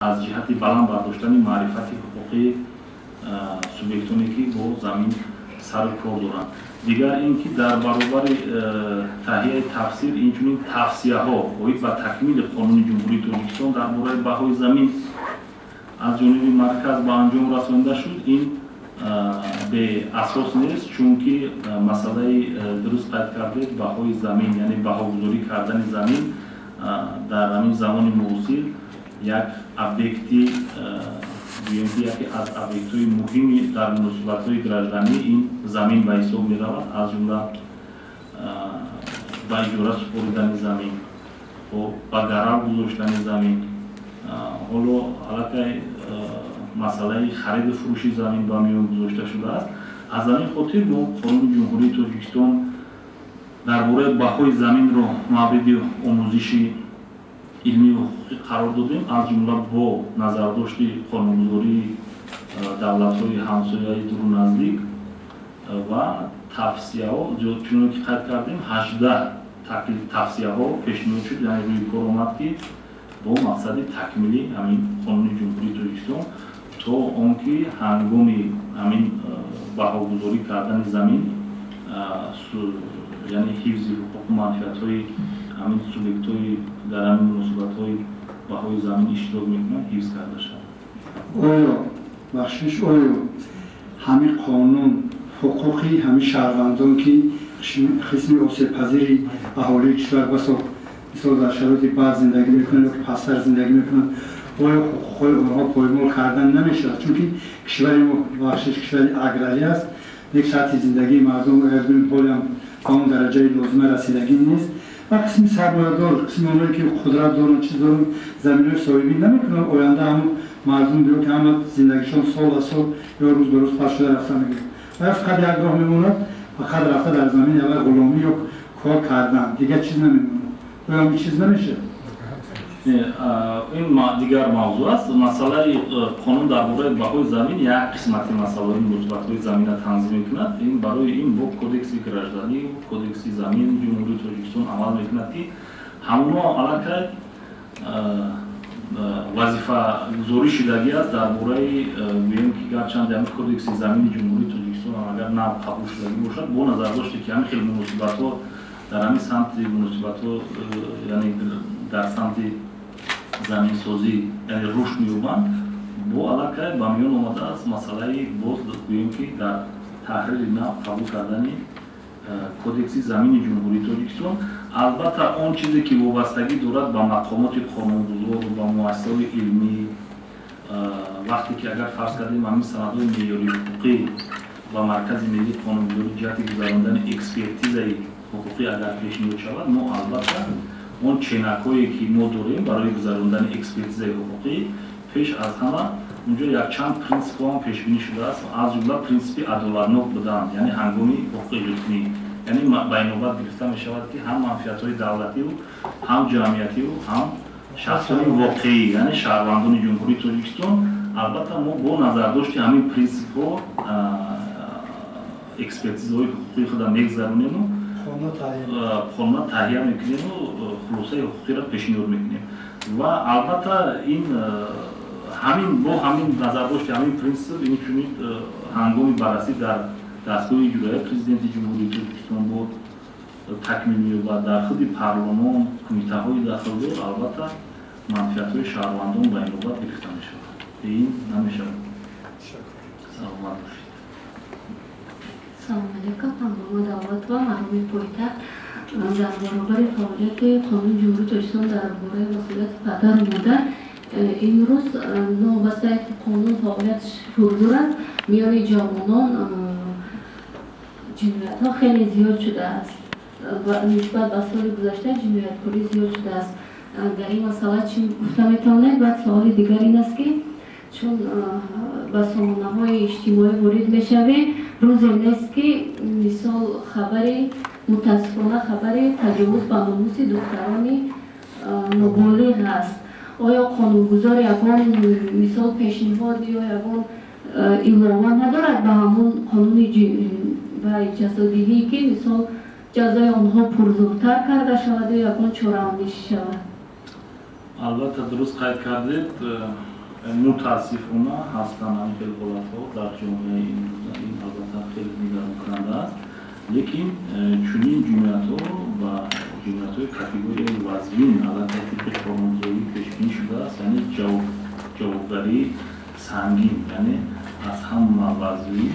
Аз ҷиҳати баланд бардоштани маърифати ҳуқуқии субъектоне, ки бо замин сару кор доранд. Дигар ин ки дар баробари таҳияи тафсир инчунин тавсияҳо оид ба такмили Қонуни Ҷумҳурии Тоҷикистон дар бораи баҳои замин аз ҷониби марказ ба анҷом расонида шуд. Ин беасос нест, чунки масъалаи, дуруст қайд кардед, баҳои замин, яъне баҳогузорӣ кардани замин дар ҳамин замони муосир як объекти, гӯем ки яке аз объектҳои муҳими дар муносибатҳои гражданӣ ин замин ба ҳисоб меравад, аз ҷумла ба иҷора супоридани замин, ба гарав гузоштани замин. Ҳоло аллакай масъалаи хариду фурӯши замин ба миён гузошта шудааст. Аз ҳамин хотир мо Қонуни Ҷумҳурии Тоҷикистон дар бораи баҳои заминро мавриди омӯзиши илмию ҳуқуқӣ қарор додем, аз ҷумла бо назардошти қонунгузории давлатҳои ҳамсояи дуру наздик ва тавсияҳо. Чуноне ки қайд кардем, 18 тавсияҳо пешниҳод шуд, яъне рӯи кор омад, ки бо мақсади такмили ҳамин Қонуни Ҷумҳурии Тоҷикистон, то он ки ҳангоми ҳамин баҳогузорӣ кардани замин, яъне ҳифзи ҳуқуқу манфиатҳои ҳамин субъектҳои дар ҳамин муносибатҳои баҳои замин иштирок мекунанд, ҳифз карда шавад. Оё, бахшиш, оё ҳамин қонун ҳуқуқи ҳамин шаҳрвандон, ки қисми осебпазири аҳолии кишвар, басо мисол дар шароити бад зиндагӣ мекунанд ё ки пасттар зиндагӣ мекунанд, оё ҳуқуқҳои онҳо поймол кардан намешавад? Чунки кишвари мо, бахшиш, кишвари аграрӣ аст, як сатҳи зиндагии мардум ҳолиам ба он дараҷаи лозима расидагӣ нест ва қисми сармоядор, қисми онҳое ки қудрат доранд, чиз доранд, заминҳои соҳибӣ намекунанд. Оянда ҳамун мардум биё ки ҳама зиндагишон сол ба сол ё рӯз ба рӯз паст шуда рафта мегирад ва фақат як роҳ мемонад, фақат рафта дар замин ява ғуломӣ ё кор кардан, дигар чиз намемонад. Оё ҳамин чиз намешавад? Ин дигар мавзӯъ аст. Масъалаи қонун дар бораи баҳои замин як қисмати масъалаҳои муносибатҳои заминро танзим мекунад. Ин барои ин бо Кодекси гражданӣ, Кодекси замини Ҷумҳурии Тоҷикистон амал мекунад, ки ҳамоно аллакай вазифагузорӣ шудагӣ аст дар бораи, гӯем ки гарчанде ҳамин Кодекси замини Ҷумҳурии Тоҷикистон агар нав қабул шудагӣ бошад, бо назардоште ки ҳамин хел муносибатҳо дар ҳамин самти муносибатҳо, яъне дар самти заминсозӣ, яъне рушд меёбанд, бо аллакай ба миён омадааст масъалаи боз, гӯем ки дар таҳрири нав қабул кардани Кодекси замини Ҷумҳурии Тоҷикистон. Албатта, он чизе ки вобастагӣ дорад ба мақомоти қонунгузор, ба муассисаҳои илмӣ, вақте ки агар фарз кардем, ҳамин санадҳои меъёрии ҳуқуқӣ ба Маркази миллии қонунгузорӣ ҷиҳати гузарондани экспертизаи ҳуқуқӣ агар пешниҳод шавад, мо албатта он ченакҳое ки мо дорем барои гузарондани экспертизаи ҳуқуқӣ, пеш аз ҳама унҷо якчанд принсипҳо ҳам пешбинӣ шудааст, аз ҷумла принсипи адолатнок будан, яъне ҳангоми ҳуқуқи эҷодкунӣ, яъне ба инобат гирифта мешавад, ки ҳам манфиатҳои давлативу, ҳам ҷамъиятиву, ҳам шахсони воқеӣ, яъне шаҳрвандони Ҷумҳурии Тоҷикистон. Албатта, мо бо назардошти ҳамин принсипҳо экспертизаҳои ҳуқуқии худро мегузаронему қонуна таҳия мекунему хулосаи ҳуқуқиро пешниҳод мекунем. Ва албатта, ин ҳамин бо ҳамин назардошти ҳамин принсип инчунин ҳангоми баррасӣ дар дастгоҳи иҷроияи Президенти Ҷумҳурии Тоҷикистон бо такмил меёбад, дар худи парлумон, кумитаҳои дахлдор, албатта манфиатҳои шаҳрвандон ба инобат гирифта мешавад, ин намешавад. Саломат бошед. Салом алейкум, Ҳангома Давлатова, Мардуми пойтахт. Дар баробари фаъолияти Қонуни Ҷумҳурии Тоҷикистон дар бораи масъулияти падару модар, имрӯз, новобаста ки қонун фаъолияташ пурзур аст, миёни ҷавонон ҷиноятҳо хеле зиёд шудааст. Нисбат ба соли гузашта ҷинояткорӣ зиёд шудааст. Дар ин масъала чӣ гуфта метавонед? Баъд саволи дигар ин аст, ки чун ба сомонаҳои иҷтимоӣ ворид мешавем, рӯзе нест, ки мисол хабари, мутаассифона, хабари таҷовуз ба номуси духтарони ноболиғ аст. Оё қонунгузор ягон мисол пешниҳод ё ягон илова надорад ба ҳамон қонуни ва ҷазодиҳӣ, ки мисол ҷазои онҳо пурзуртар карда шавад ё ягон чораандешӣ шавад? Албатта, дуруст қайд кардед. Мутаассифона ҳастанд ҳамин хел ҳолатҳо дар ҷомеаи имрӯза. Ин албатта хеле нигаронкунанда аст, лекин чунин ҷиноятҳо ба ҷиноятҳои категорияи вазнин аллакай тибқи қонунгузорӣ пешбинӣ шудааст, яъне ҷавобгарии сангин, яъне аз ҳама вазнин,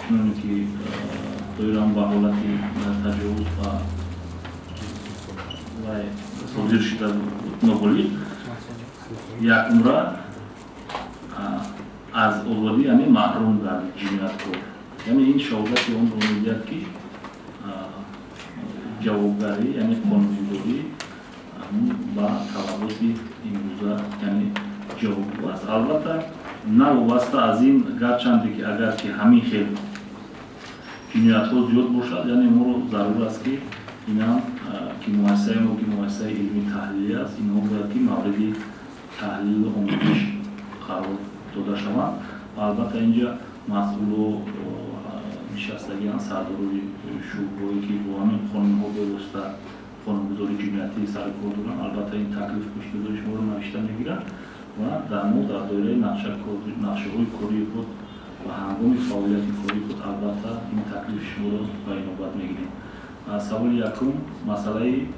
чуноне ки доирам ба ҳолати таҷовуз ба содир шуда ноболиғ як умра аз озодӣ, яъне маҳрум гардид ҷинояткор. Яъне ин шаҳодати онро медиҳад, ки ҷавобгарӣ, яъне қонунгузорӣ ба талаботи имрӯза, яъне ҷавобгӯ аст. Албатта, навобаста аз ин, гарчанде ки агар ки ҳамин хел ҷиноятҳо зиёд бошад, яъне моро зарур аст, ки инам ки муассисаи мо, ки муассисаи илмии таҳлилӣ аст, инҳо бояд ки мавриди таҳлилу омӯзиш қарор дода шаванд. Ва албатта инҷа масъуло нишастагианд, сардорони шӯъбаҳое, ки бо ҳамин қонунҳо бевосита қонунгузории ҷиноятӣ сари кор доранд. Албатта ин таклиф пешниҳодои шуморо навишта мегиранд ва дар мо дар доираи нақшаҳои кории худ ва ҳангоми фаъолияти кории худ албатта ин таклифи шуморо ба инобат мегирем. Саволи якум, масъалаи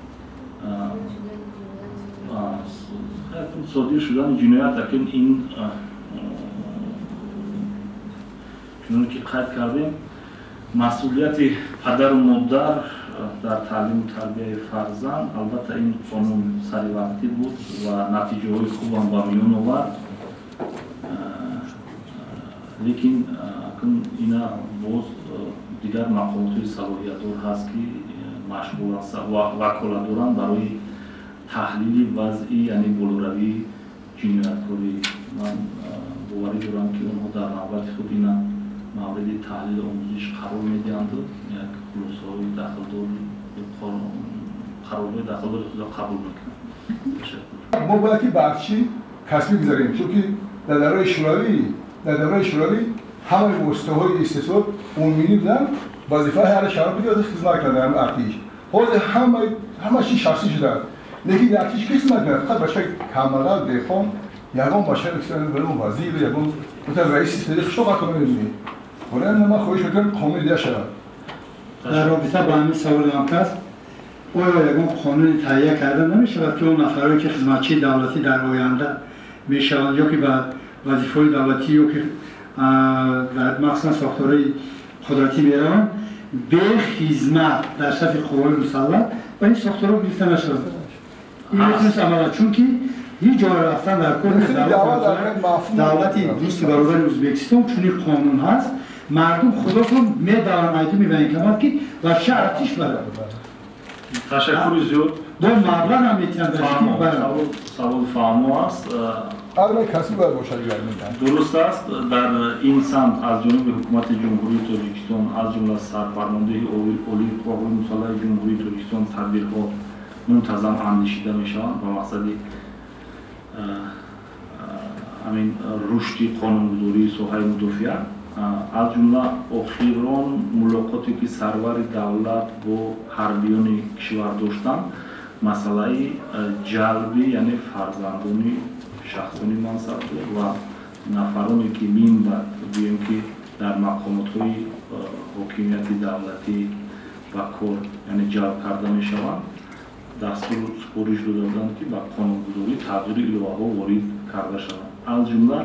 содир шудани ҷиноят, акин ин чуноне ки қайд кардем, масъулияти падару модар дар таълиму тарбияи фарзанд, албатта ин қонун саривақтӣ буд ва натиҷаҳои хубам ба миён овард, лекин ина боз дигар мақомотҳои салоҳиятдор ҳаст, ки машғуланд, ваколат доранд барои таҳлили вазъи, яъне болоравии ҷинояткорӣ. Ман боварӣ дорам, ки онҳо дар навбати худ ина мавриди таҳлилу омӯзиш қарор медиҳанду як хулосаҳои дахлдори, қарорҳои дахлдори худро қабул мекунанд. Мо бояд ки ба артиши касбӣ гузарем, чунки дар давраи Шӯравӣ ҳамаи воситаҳои истеҳсолот умумӣ буданд, вазифаи ҳар шаҳр буд ки хизмат кардан артиш. Ҳозир ҳама чиз шахсӣ шудааст, лекин дар артиш ки хизмат мекунад? Фақат бачаи камбағал, деҳқон, ягон бачаи ягон вазир, ягон раиси сари қишлоқ ҳатто намебинӣ. Ҳола ман хоҳиш мекунам, қонуни дида шавад. Дар робита ба ҳамин саволи ҳамкас, оё ягон қонуни таҳия карда намешавад, ки он нафарое ки хизматчии давлатӣ дар оянда мешаванд ё ки ба вазифаҳои давлатӣ ё ки дар махсусан сохторҳои қудратӣ мераванд, бе хизмат дар сафи қувваҳои мусаллаҳ ба ин сохторҳо гирифта нашавад? Ин метавонист амала, чунки ҳеҷ ҷо рафтан дар кор давлати дӯсти бародари Ӯзбекистон чунин қонун ҳаст, мардум худошон медаванд айдуми военкомат, ки бача артиш барад. Ташаккури зиёд. Бо маблағ ҳам метиҳанд. Савол фаҳмо аст. Армияи касбӣ бояд бошад. Дуруст аст, дар ин самт аз ҷониби Ҳукумати Ҷумҳурии Тоҷикистон, аз ҷумла Сарфармондеҳи Олии Қувваҳои Мусаллаҳи Ҷумҳурии Тоҷикистон, тадбирҳо мунтазам андешида мешаванд ба мақсади ҳамин рушди қонунгузории соҳаи мудофиа. Аз ҷумла охирон мулоқоте ки сарвари давлат бо ҳарбиёни кишвар доштанд, масъалаи ҷалби, яъне фарзандони шахсони мансабдор ва нафароне ки минбаъд гӯем ки дар мақомотҳои ҳокимияти давлатӣ ба кор, яъне ҷалб карда мешаванд, дастуру супориш дода буданд, ки ба қонунгузорӣ тағйиру иловаҳо ворид карда шаванд, аз ҷумла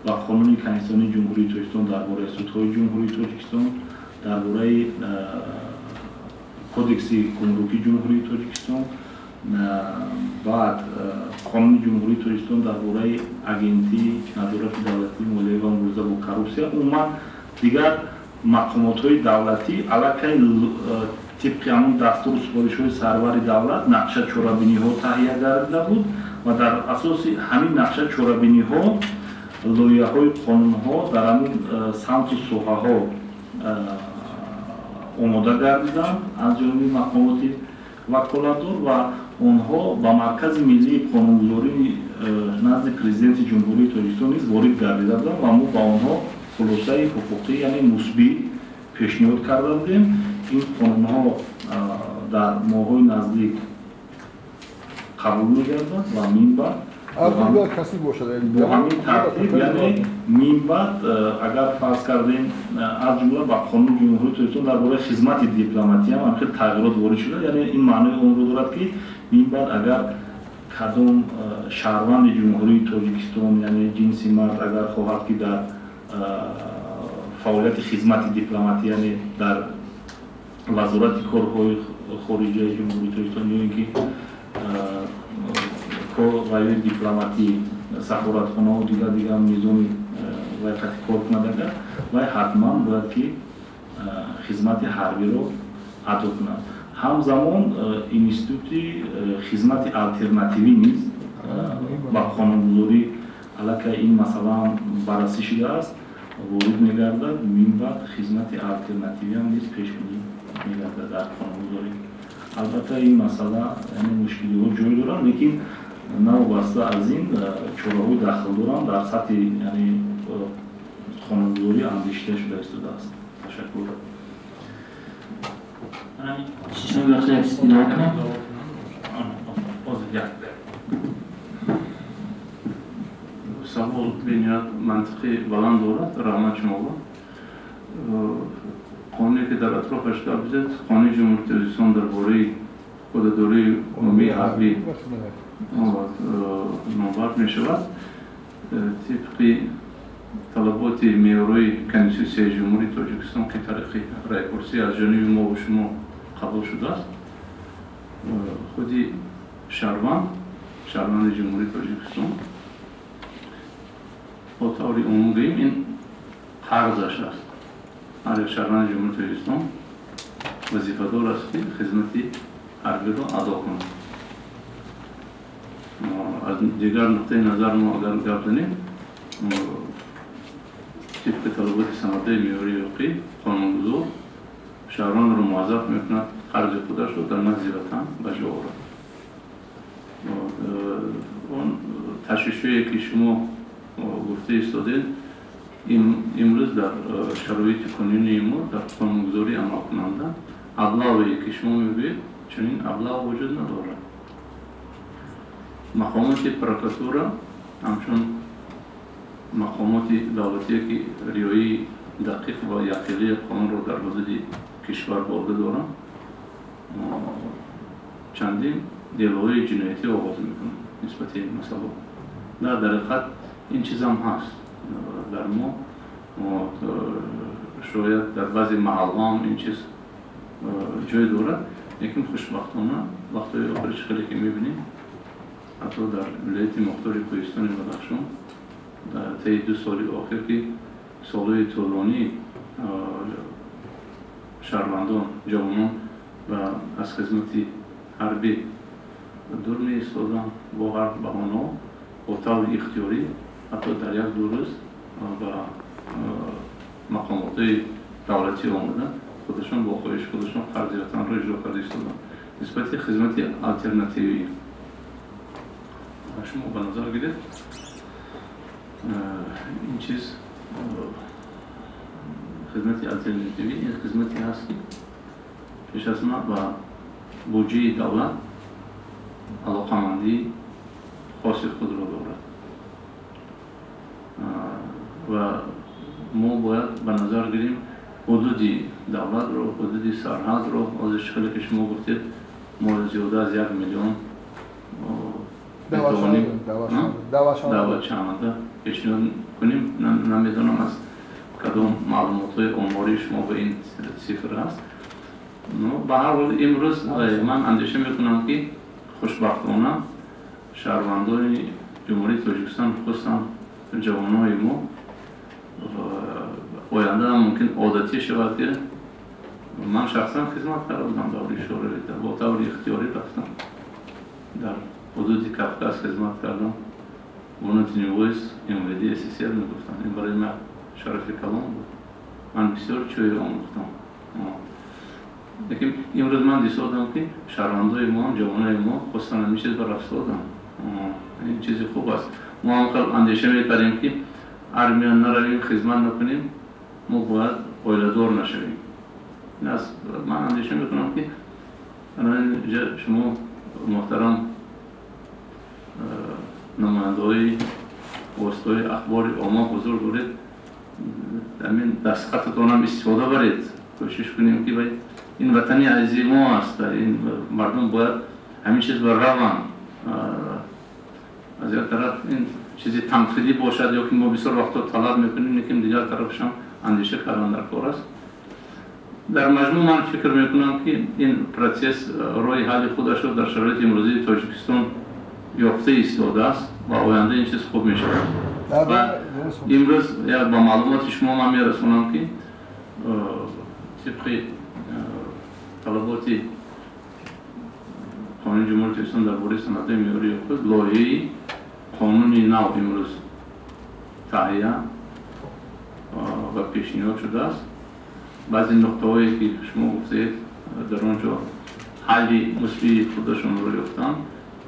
ба Қонуни Конститутсионии Ҷумҳурии Тоҷикистон дар бораи судҳои Ҷумҳурии Тоҷикистон, дар бораи Кодекси гумрукии Ҷумҳурии Тоҷикистон, баъд Қонуни Ҷумҳурии Тоҷикистон дар бораи Агентии назорати давлатии молиявӣ ва мубориза бо коррупсия. Умуман, дигар мақомотҳои давлатӣ аллакай тибқи ҳамон дастуру супоришҳои сарвари давлат нақша чорабиниҳо таҳия гардида буд ва дар асоси ҳамин нақша чорабиниҳо лоиҳаҳои қонунҳо дар ҳамин самту соҳаҳо омода гардиданд аз ҷониби мақомоти ваколатдор ва онҳо ба Маркази миллии қонунгузорӣ назди Президенти Ҷумҳурии Тоҷикистон низ ворид гардида буданд ва мо ба онҳо хулосаи ҳуқуқӣ, яъне мусбӣ пешниҳод карда будем. Ин қонунҳо дар моҳҳои наздик қабул мегардад ва минбаъд Бо ҳамин тартиб, яъне минбаъд агар фарз кардем, аз ҷумла ба Қонуни Ҷумҳурии Тоҷикистон дар бораи хизмати дипломатӣ ҳам ҳамин хел тағйирот ворид шуда, яъне ин маънои онро дорад, ки минбаъд агар кадом шаҳрванди Ҷумҳурии Тоҷикистон, яъне ҷинси мард, агар хоҳад, ки дар фаъолияти хизмати дипломатӣ, яъне дар Вазорати корҳои хориҷаи Ҷумҳурии Тоҷикистон ё ин ки ваёи дипломатӣ, сафоратхонаҳо, дигар дигар низоми вай қати кор кунад, агар вай ҳатман бояд ки хизмати ҳарбиро адо кунад. Ҳамзамон институти хизмати алтернативӣ низ ба қонунгузорӣ аллакай ин масъалаам баррасӣ шудааст, ворид мегардад. Минбаъд хизмати алтернативиам низ пешбинӣ мегардад дар қонунгузорӣ. Албатта, ин масъала, яъне мушкилиҳо ҷой доранд, лекин новобаста аз ин чораҳои дахлдорам дар сатҳи, яъне қонунгузорӣ андешида шуда истодааст. Ташаккур. Шумо бахши як чиз илова кунам. Ҳозир як савол бениҳоят мантиқи баланд дорад. Раҳмат шуморо. Қонуне, ки дар атрофаш гап зад, Қонуни Ҷумҳурии Тоҷикистон дар бораи ӯҳдадории умумии ҳарбӣ номбар мешавад. Тибқи талаботи меъёрҳои Конститутсияи Ҷумҳурии Тоҷикистон, ки тариқи раъйпурсӣ аз ҷониби мо шумо қабул шудааст, худи шаҳрванд, шаҳрванди Ҷумҳурии Тоҷикистон, бо таври умум гӯем, ин қарзаш аст. Ҳар як шаҳрванди Ҷумҳурии Тоҷикистон вазифадор аст, ки хизмати ҳарбиро адо кунад. Аз дигар нуқтаи назар мо агар гап занем, тибқи талаботи санадҳои меъёрии ҳуқуқӣ, қонунгузор шаҳрвандро муваззаф мекунад қарзи худашро дар назди ватан ба ҷо орад. Он ташвишҳое, ки шумо гуфта истодед, имрӯз дар шароити кунунии мо дар қонунгузорӣ амалкунанда аблаве, ки шумо мегӯед, чунин аблав вуҷуд надорад. Мақомоти прокуратура ҳамчун мақомоти давлатие, ки риояи дақиқ ва яқилии қонунро дар ҳудуди кишвар ба уҳда доранд, чандин делоҳои ҷиноятӣ оғоз мекунанд нисбати ин масъало. Дар ҳақиқат ин чизам ҳаст дар мо, шояд дар баъзе маҳалҳоам ин чиз ҷой дорад, лекин хушбахтона вақтҳои охири чӣ хеле ки мебинем, ҳатто дар вилояти мухтори Кӯҳистони Бадахшон дар таи 2 соли охир, ки солҳои тӯлонӣ шаҳрвандон, ҷавонон ва аз хизмати ҳарбӣ дур меистоданд бо ҳар баҳонаҳо, бо таври ихтиёрӣ ҳатто дар як ду рӯз ба мақомотҳои давлатӣ омада, худашон бо хоҳиши худашон қарзи ватанро иҷро карда истоданд. Нисбати хизмати алтернативӣ шумо ба назар гиред, ин чиз, хизмати алтернативӣ, ин хизмате ҳаст, ки пеш аз ма ба буҷаи давлат алоқамандии хоси худро дорад ва мо бояд ба назар гирем ҳудуди давлатро, ҳудуди сарҳадро. Ҳозир чӣ хеле ки шумо гуфтед, мо зиёда аз 1 миллион метавонем даъватшаванда пешниҳод кунем. Намедонам, аз кадом маълумотҳои омории шумо ба ин цифр аст. Ба ҳар ҳол, имрӯз ман андеша мекунам, ки хушбахтона шаҳрвандони Ҷумҳурии Тоҷикистон, хусусан ҷавонони мо, оянда мумкин одатӣ шавад, ки ман шахсан хизмат карда будам даври Шӯравӣ, бо таври ихтиёрӣ рафтам, дар ҳудуди Кавказ хизмат кардам. Внутренний войск МВД СССР мегуфтанд. Ин барои ман шарафи калон буд, ман бисёр чӯи омӯхтам. Лекин имрӯз ман дисодам, ки шаҳрвандои мо, ҷавонои мо хусусан ҳамин чиз ба рафтодам. Ин чизи хуб аст. Мо ҳам хел андеша мекардем, ки армия наравем, хизмат накунем, мо бояд оиладор нашавем. Ман андеша мекунам, ки шумо, муҳтарам Намояндаҳои воситаҳои ахбори омма ҳузур доред, ҳамин дастхататонам истифода баред. Кӯшиш кунем, ки ин ватани азизи мо аст, ин мардум бояд ҳамин чиз ба раванд. Аз як тараф ин чизи танқидӣ бошад ё ки мо бисёр вақтҳо талаб мекунем, лекин дигар тарафашам андеша кардан дар кор аст. Дар маҷмӯъ ман фикр мекунам, ки ин процесс роҳи ҳалли худашро дар шароити имрӯзии Тоҷикистон ёфта истодааст ва оянда ин чиз хуб мешавад. Ва имрӯз ба маълумоти шумо ман мерасонам, ки тибқи талаботи Қонуни Ҷумҳурии Тоҷикистон дар бораи санадҳои меъёрии ҳуқуқ, лоиҳаи қонуни нав имрӯз таҳия ва пешниҳод шудааст. Баъзе нуқтаҳое, ки шумо гуфтед, дар он ҷо ҳалли мусбии худашонро ёфтанд,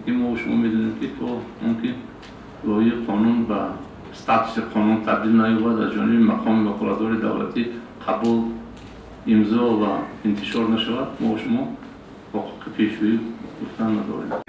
ки мо шумо медонем, ки то он ки лоиҳаи қонун ба статуси қонун табдил наёбад, аз ҷониби мақоми ваколатдори давлатӣ қабул, имзо ва интишор нашавад, мо шумо ҳуқуқи пешгӯӣ гуфтан надорем.